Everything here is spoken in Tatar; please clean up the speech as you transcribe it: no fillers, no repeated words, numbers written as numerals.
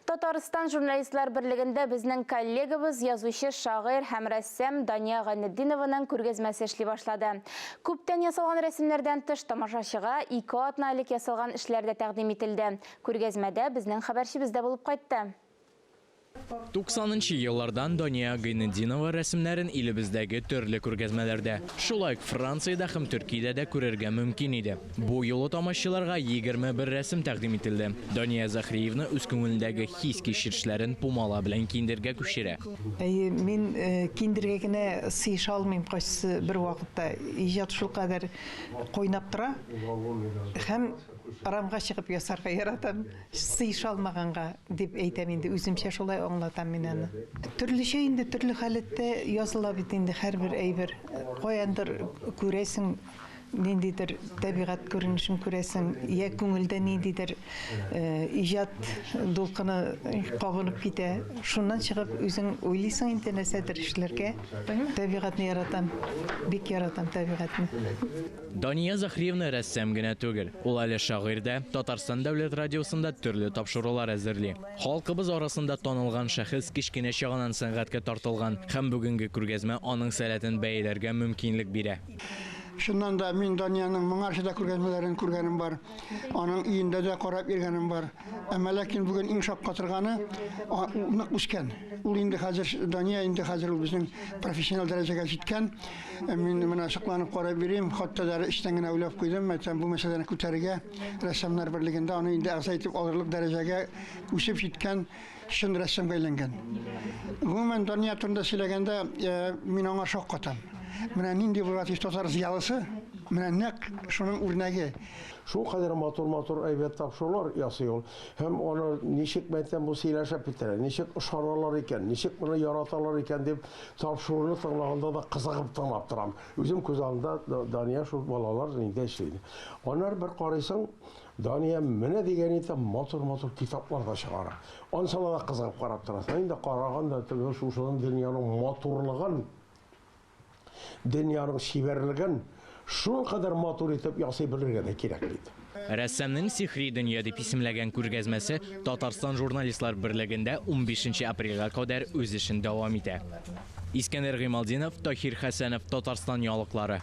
Татарстан журналистлар берлегендә безнең коллегабыз, язучы, шагыйрь һәм рәссам Дания Гайнетдинованың күргәзмәсе эшли башлады. Күптән ясалган рәсемнәрдән тыш, тамашачыга ике атна элек ясалган эшләр дә тәкъдим ителде. Күргәзмәдә безнең хәбәрчебез дә булып кайтты. 90 нчы еллардан Дания Гайнетдинова рәсемнәрен илебездәге төрле күргәзмәләрдә, шулай ук Франциядә һәм Төркиядә дә күрергә мөмкин иде. Бу юлы тамашчыларга 21 рәсем тәкъдим ителде. Дания Заһриевна үз күңелендәге хис-кичерешләрен пумала белән киндергә күчерә. Әйе, мин киндергә генә сыеша алмыйм кайсы бер вакытта. Иҗат шулкадәр кайнап тора һәм рамга чыгып ясарга яратам. Сыеша алмаганга дип әйтәм инде, үземчә шулай аңлатам мин аны. Төрлечә инде, төрле халәттә языла бит инде һәрбер әйбер. Каяндыр күрәсең, ниндидер табигать күренешен күрәсең, я күңелдә ниндидер иҗат дулкыны кабынып китә. Шуннан чыгып үзең уйлыйсың инде нәрсәдер эшләргә. Табигатьне яратам, бик яратам табигатьне. Дания Заһриевна рәссам генә түгел, ул әле шагыйрь дә, Татарстан дәүләт радиосында төрле тапшырулар әзерли. Халкыбыз арасында танылган шәхес кечкенә чагыннан сәнгатькә тартылган һәм бүгенге күргәзмә аның сәләтен бәяләргә мөмкинлек бирә. Чыннан да, мин Даниянең моңарчы да күргәзмәләрен күргәнем бар, аның өендә дә карап йөргәнем бар. Әмма ләкин бүген иң шаккатырганы, ул нык үскән. Ул инде хәзер, Дания инде хәзер ул безнең профессиональ дәрәҗәгә җиткән. Мин менә сокланып карап йөрим, хатта да эчтән генә уйлап куйдым, әйтәм, бу мәсьәләне күтәрергә, рәссамнар берлегендә аны инде әгъза итеп алырлык дәрәҗәгә үсеп җиткән чын рәссамга әйләнгән. Гомумән, Дания турында сөйләгәндә, мин аңа шаккатам. Менә нинди булырга тиеш татар зыялысы, менә нәкъ шуның үрнәге. Шулкадәр матур-матур әйбәт тапшырулар ясый ул. Һәм аны ничек мәйтәм бу сөйләшеп бетерә, ничек ышаналар икән, ничек моны яраталар икән дип тапшыруны тыңлаганда да кызыгып тыңлап торам. Үзем күз алдында Дания шул балалар нидә эшли. Аннары бер карыйсың, Дания менә дигән итеп матур-матур китаплар да чыгара. Анысына да кызыгып карап торасың. Инде караган да теге шушының дөньяның матурлыгын, дөньяның чибәрлеген шулкадәр матур итеп ясый белергә дә кирәк бит. Рәссамның Сихри дөнья дип исемләгән күргәзмәсе Татарстан Журналистлар берлегендә унбишенче апрельгә кадәр үз эшен дәвам итә. Искәндәр Гыймалтдинов, Таһир Хәсәнов, Татарстан яңалыклары.